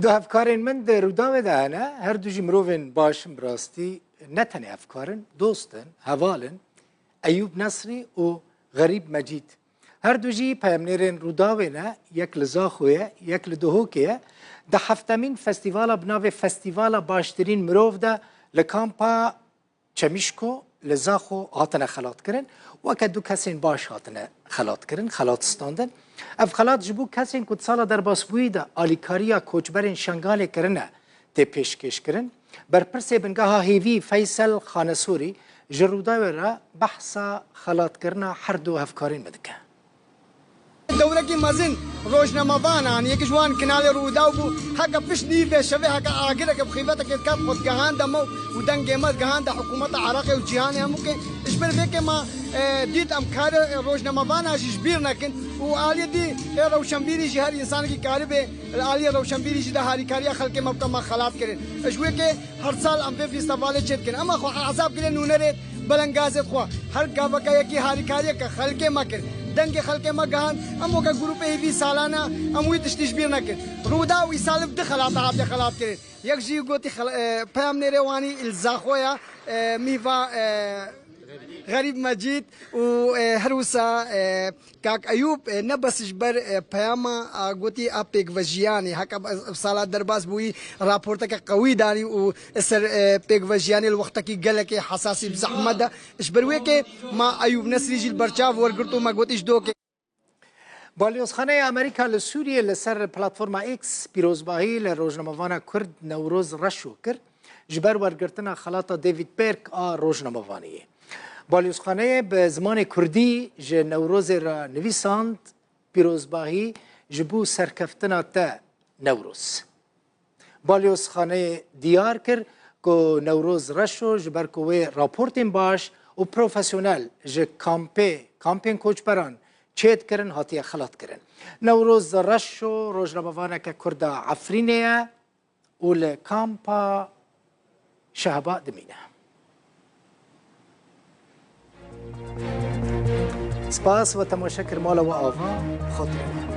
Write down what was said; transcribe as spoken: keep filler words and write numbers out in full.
Du hevkarên min di Rûdawê de hene. Her du jî mirovên baş in, bi rastî ne tenê hevkar in, dost in, heval in. Eyûb Nesrî û Xerîb Mecîd. Her du jî peyamnêrên Rûdawê ne, yek li Zaxo ye, yek li Duhokê ye. Di heftemîn festîvala bi navê Festîvala Baştirîn Mirov de li kampa Çemîşko li Zaxo hatine xelatkirin. Weke du kesên baş hatine xelatkirin, xelat standin. Ev xelat ji bo kesên ku di sala derbasbûyî de alîkariya koçberên Şengalê kirine, tê pêşkêşkirin. Berpirsê bingeha hêvî Feysel Xanesorî ji Rûdawê re behsa xelatkirina her du hevkarên me dike. Dewrekî mezin rojnamevanan, yek ji wan Kinalê Rûdaw bû, heke pişt nîvê şevê heke agireke bi xîvetekê diket xwe digihande me û dengê me digihande hikûmeta Iraqê û cîhanê hemûkê. Ji ber vê kê me, e, dît em karê rojnamevana jî ji bîr nekin û aliyê dî ê rewşenbîrî jî her însanekî karibê li aliyê rewşenbîrî jî de harîkariya xelkê me bike me xelat kirin. Ji wê kê her sal em vê fîstevalê çêdikin. Ema xwe hesab kirin nûnerê belengazê xwe. Her gaveke yekî harîkariyeke xelkê me kir. Dengê xelkê me gihand. Em weke grûpê hêvî salane em wî tiştî ji bîr nekin. Rûdaw îsal ev du xelata hatiye xelatkirin. Yek jî gotî xel-, e, peyamnêrê wanî li Zaxo ya, e, Mîva, e, Xerîb Mecîd û, e, her wisa, e, Kak Eyûb, e, ne bes ji ber, e, peyama, a, gotî a pêkvejiyanê, heke b-, sala derbas bûyî raporteke qewî danî û ser, e, pêkvejiyanê li wextekî gelekê hesasî bi zehmet de. Ji ber wê kê ma Eyûb Nesrî jî li ber çav wergirt û me gotî ji dokê. Balyozxaneya Amerîka li Sûriyê li ser platforma X pîrozbahî li rojnamevana Kurd Newroz Reşo kir, ji ber wergirtina xelata David Berk a rojnamevaniyê. Balyozxaneyê bi zimanê Kurdî ji Newrozê re nivîsand, pîrozbahî ji bo serkeftina te Newroz. Balyozxaneyê diyar kir ku Newroz Reşo ji ber ku wê raportên baş û profesyonel ji kampê, kampên koçberan çêdikirin, hatiye xelatkirin. Newroz Reşo rojnamevaneke Kurd a Efrînê ye û li kampa Şehba dimîne. Spas we temaşe kir, mala we ava, bi xatirê we.